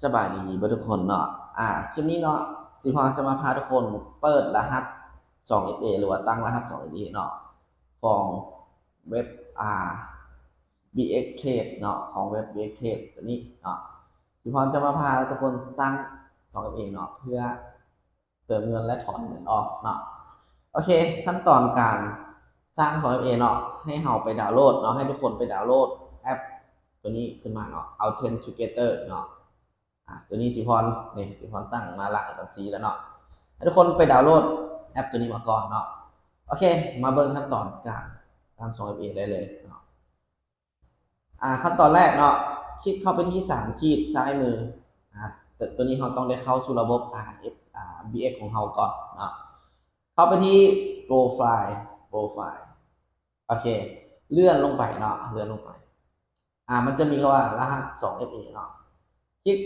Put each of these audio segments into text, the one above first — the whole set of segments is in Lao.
ສະບາຍດີເບິດທຸກຄົນເນາະ. ອ່າ ຄລິບນີ້ເນາະ ສີພອນຈະມາພາທຸກຄົນເປີດລະຫັດສອງເອັຟເອ ຫຼືວ່າຕັ້ງລະຫັດສອງເອັຟເອເນາະ ຂອງເວັບ ອ່າ ບີເອັກເທຣດເນາະ ຂອງເວັບ ບີເອັກເທຣດ ຕົວນີ້ເນາະ. ສີພອນຈະມາພາທຸກຄົນຕັ້ງສອງເອັຟເອເນາະ ເພື່ອ ເຕີມເງິນ ແລະ ຖອນເງິນອອກເນາະ. ໂອເຄ ຂັ້ນຕອນການສ້າງສອງເອັຟເອເນາະ ໃຫ້ເຮົາໄປດາວໂຫຼດເນາະ ໃຫ້ທຸກຄົນໄປດາວໂຫຼດແອັບຕົວນີ້ຂຶ້ນມາເນາະ Authenticator ເນາະ. ອ່າ ຕົວນີ້ສີພອນ ນີ້ ສີພອນຕັ້ງມາຫຼາຍບັນຊີແລ້ວເນາະ ໃຫ້ທຸກຄົນໄປດາວໂຫຼດແອັບຕົວນີ້ມາກ່ອນເນາະ. ໂອເຄ ມາເບິ່ງຂັ້ນຕອນການຕັ້ງສອງເອັຟເອໄດ້ເລີຍເນາະ. ອ່າ ຂັ້ນຕອນແລກເນາະ ຄລິກເຂົ້າໄປທີ່ສາມຂີດຊ້າຍມື. ອ່າ ຕົວ ຕົວນີ້ເຮົາຕ້ອງໄດ້ເຂົ້າສູ່ລະບົບ ອ່າ ເອັຟ ອ່າ ບີເອັກ ຂອງເຮົາກ່ອນເນາະ. ເຂົ້າໄປທີ່ໂປຣໄຟລ໌ ໂປຣໄຟລ໌ ໂອເຄ ເລື່ອນລົງໄປເນາະ ເລື່ອນລົງໄປ. ອ່າ ມັນຈະມີຄຳວ່າລະຫັດສອງເອັຟເອເນາະ ຄລິກ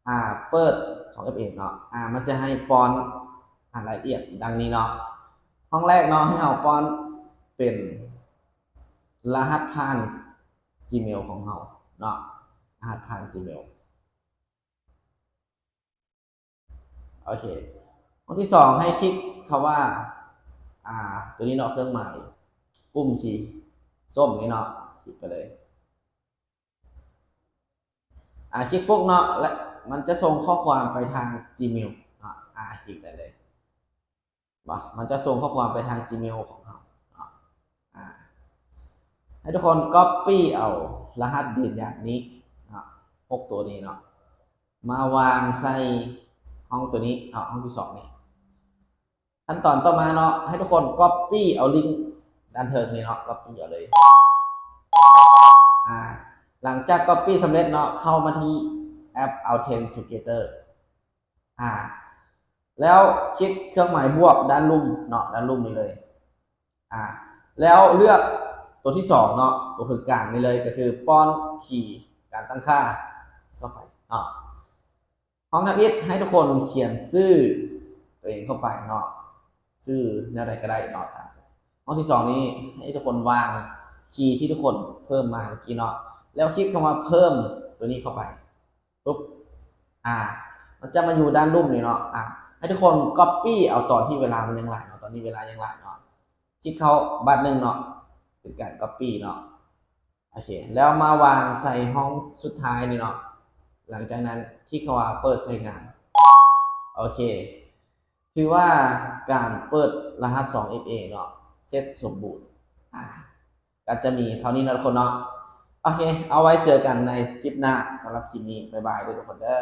ອ່າ ເປີດສອງເອັຟເອເນາະ. ອ່າ ມັນຈະໃຫ້ປ້ອນ ອ່າ ລາຍລະອຽດດັ່ງນີ້ເນາະ. ຫ້ອງແລກເນາະ ໃຫ້ເຮົາປ້ອນເປັນລະຫັດຜ່ານ Gmail ຂອງເຮົາເນາະ ລະຫັດຜ່ານ Gmail. ໂອເຄ ຫ້ອງທີສອງ ໃຫ້ຄລິກຄຳວ່າ ອ່າ ຕົວນີ້ເນາະ ເຄື່ອງໝາຍ ປຸ່ມສີສົ້ມນີ້ເນາະ ຄລິກໄປເລີຍ. ອ່າ ຄລິກປຸບເນາະ ແລະ ມັນຈະສົ່ງຂໍ້ຄວາມໄປທາງ Gmail ເນາະ. ອ່າ ຄລິກໄດ້ເລີຍ ເນາະ ມັນຈະສົ່ງຂໍ້ຄວາມໄປທາງ Gmail ຂອງເຮົາເນາະ. ອ່າ ໃຫ້ທຸກຄົນ Copy ເອົາລະຫັດຢືນຢັນນີ້ເນາະ ຫົກຕົວນີ້ເນາະ ມາວາງໃສ່ຫ້ອງຕົວນີ້ເນາະ ຫ້ອງທີສອງນີ້. ຂັ້ນຕອນຕໍ່ມາເນາະ ໃຫ້ທຸກຄົນ Copy ເອົາລິ້ງດ້ານເທິງນີ້ເນາະ Copy ເອົາເລີຍ. ອ່າ ຫຼັງຈາກ Copy ສຳເລັດເນາະ ເຂົ້າມາທີ່ແອັບ Authenticator ອ່າ ແລ້ວຄລິກເຄື່ອງໝາຍບວກດ້ານລຸ່ມເນາະ ດ້ານລຸ່ມນີ້ເລີຍ. ອ່າ ແລ້ວເລືອກຕົວທີສອງເນາະ ຕົວເຄິ່ງກາງນີ້ເລີຍ ກໍຄືປ້ອນຄີການຕັ້ງຄ່າເຂົ້າໄປເນາະ. ຫ້ອງທຳອິດ ໃຫ້ທຸກຄົນຂຽນຊື່ຕົວເອງເຂົ້າໄປເນາະ ຊື່ແນວໃດກໍໄດ້ເນາະ. ຫ້ອງທີສອງນີ້ ໃຫ້ທຸກຄົນວາງຄີທີ່ທຸກຄົນເພີ່ມມາເມື່ອກີ້ເນາະ ແລ້ວຄລິກຄຳວ່າເພີ່ມຕົວນີ້ເຂົ້າໄປ. ປຸບ ອ່າ ມັນຈະມາຢູ່ດ້ານລຸ່ມນີ້ເນາະ. ອ່າ ໃຫ້ທຸກຄົນ Copy ເອົາຕອນທີ່ເວລາມັນຍັງຫຼາຍເນາະ ຕອນນີ້ເວລາຍັງຫຼາຍເນາະ. ຄລິກເຂົ້າບາດໜຶ່ງເນາະ ເປັນການ Copy ເນາະ. ໂອເຄ ແລ້ວມາວາງໃສ່ຫ້ອງສຸດທ້າຍນີ້ເນາະ. ຫຼັງຈາກນັ້ນຄລິກເຂົ້າວ່າເປີດໃຊ້ງານ. ໂອເຄ ຖືວ່າການເປີດລະຫັດສອງເອັຟເອເນາະ ເສັດສົມບູນ. ອ່າ ກໍຈະມີເທົ່ານີ້ເນາະທຸກຄົນເນາະ. ໂອເຄ ເອົາໄວ້ເຈີກັນໃນຄລິບໜ້າ. ສຳລັບຄລິບນີ້ ບາຍບາຍເດີທຸກຄົນເດີ.